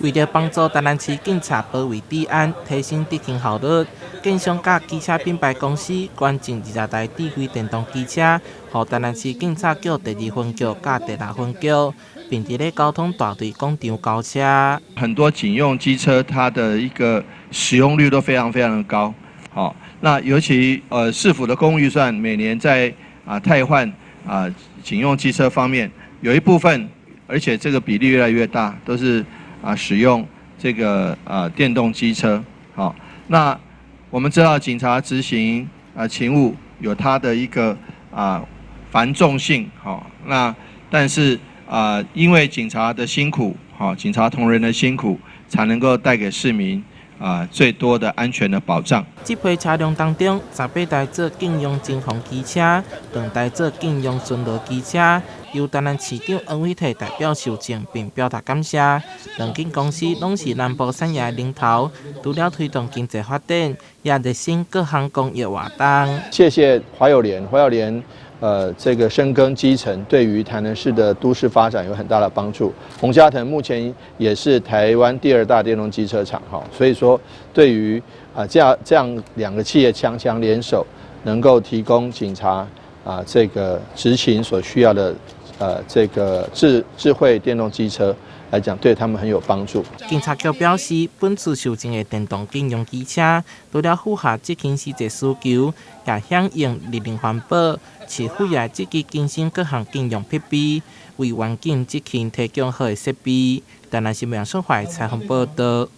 為著幫助台南市警察保衛治安、提升執勤效率，建商佮機車品牌公司捐贈20台智慧電動機車，予台南市警察局第二分局佮第六分局，並佇咧交通大隊廣場交車。很多警用機車，它的一個使用率都非常非常的高。好，那尤其市府的公務預算每年在汰換警用機車方面，有一部分，而且這個比例越來越大，都是使用這個電動機車。好，那我們知道警察執行勤務有它的一個繁重性，好，那但是因為警察的辛苦，好，警察同仁的辛苦，才能夠帶給市民最多的安全的保障。這批車輛當中，18台做警用偵防機車，2台做警用巡邏機車，由台南市長黃偉哲代表受贈，並表達感謝。兩間公司攏是南部產業龍頭，除了推動經濟發展，也熱心各項公益活動。謝謝華友聯，華友聯，這個深耕基層，對於台南市的都市發展有很大的幫助。宏佳騰目前也是台灣第二大電動機車廠，哈，所以說對於這樣兩個企業強強聯手，能夠提供警察這個執勤所需要的這個智慧電動機車來講，對他們很有幫助。警察局表示，本次受贈的電動警用機車，除了符合執勤實際需求，也響應綠能環保，市府也積極更新各項警用設備，為員警執勤提供好的設備。台南新聞楊淑懷採訪報道。